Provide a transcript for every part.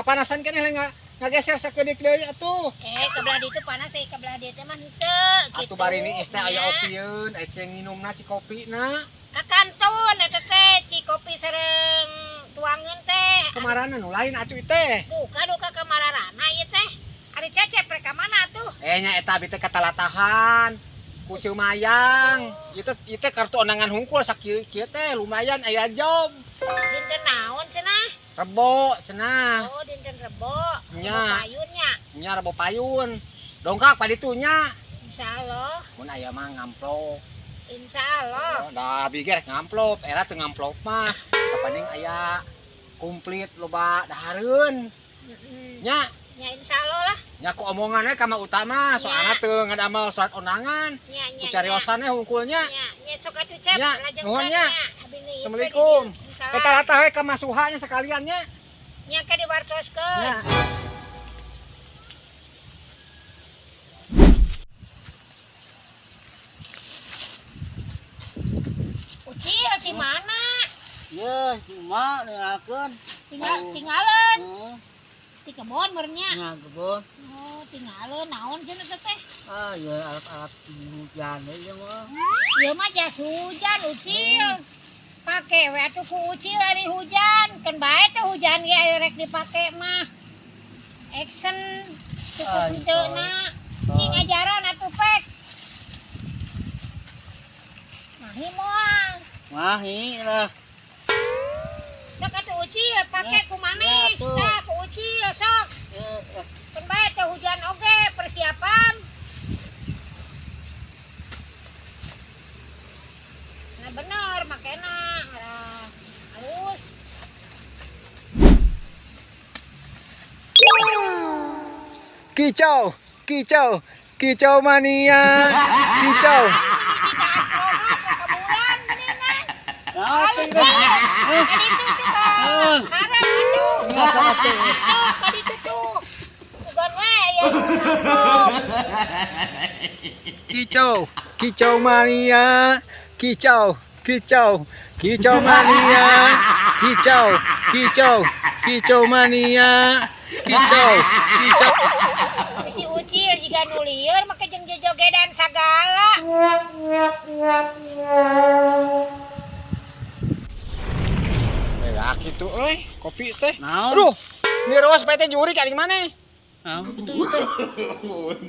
Kapanasan keneh ngageser sakedik deui atuh. Ke belah ditu panas ke belah dieu teh mah henteu kitu. Atuh bari ni es teh aya opieun, eceng nginumna ci kopina. Ka kantun eta teh ci kopi sareng tuangeun teh. Kamarana nu lain atuh teh. Buka duka ka mararana ieu teh. Ari Cecep rek ka mana atuh? Nya eta abi teh katalatahan. Ku Cimayang. Ieu teh kartu undangan hungkul sakieu kieu teh lumayan aya job. Dinten naon cenah? Rebo cenah. Oh, dinten rebo. Nya. Rebo payun nya. Nya rebo payun. Dongkak pa ditu nya. Insyaallah. Mun aya mah ngamplop. Insyaallah. Oh, da abi ge rek ngamplop, era teu ngamplop mah. Kapaning aya komplit loba dahareun. Heeh. Nya. Nya insyaallah lah. Nya ku omongan we ka Mak Utama, soalna teu ngadamel surat undangan. Nya nya. Ku cariosan we hungkulnya. Nya, nya sok atuh Cep, lajengkeun nya. Assalamualaikum. Waalaikumsalam. Katalatah we ka Masuha nya sekalian nya. Nya ka diwartoskeun. Nya. Ucil di mana? Ye, cuma nengakeun. Tinggalan. Di kebon merenya. Nya kebon. Oh, tinggalan naon cenah teh? Ah, ya alat-alat hujan ieu mah. Ieu mah jas hujan Ucil. Pake we atuh ku Ucil ari hujan. Keun bae teh hujan ge aya rek dipake mah. Action cukup henteu na. Cing ajaran atuh pek. Mahi moal. Mahi lah. Sok atuh Ucil pake ku maneh. Tah ku Ucil sok. Keun bae teh hujan oge persiapan. Nah bener makena ngarah halus. Kicau, kicau, kicau mania, kicau. Halus nih. Kaditu tuh ka. Harap atuh. Tuh kaditu tuh. Bukan we ya. Kicau, kicau mania, kicau, kicau, kicau mania, kicau, kicau, kicau mania, kicau, kicau. Si Ucil jiga nu lieur make jeung jojogedan sagala. Ya kitu euy, kopi teh. Naon? Aduh, miros bae teh jurik ari maneh.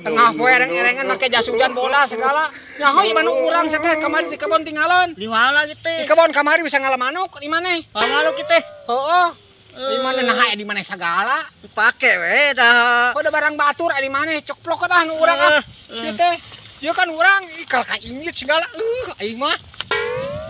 Tengah poe ereng-erengan make jas hujan bola segala. Nyaho ieu mah urang sia teh kamari di kebon tinggalan. Di mana kitu? Di kebon kamari bisa ngalamanuk di maneh. Ngalamuk kitu. Heeh. Di mana nah aya di maneh sagala. Dipake we dah. Udah barang batur aya di maneh cokplok ah nu urang ah. Ieu teh. Ieu kan urang ikal ka ingit segala. Aing mah.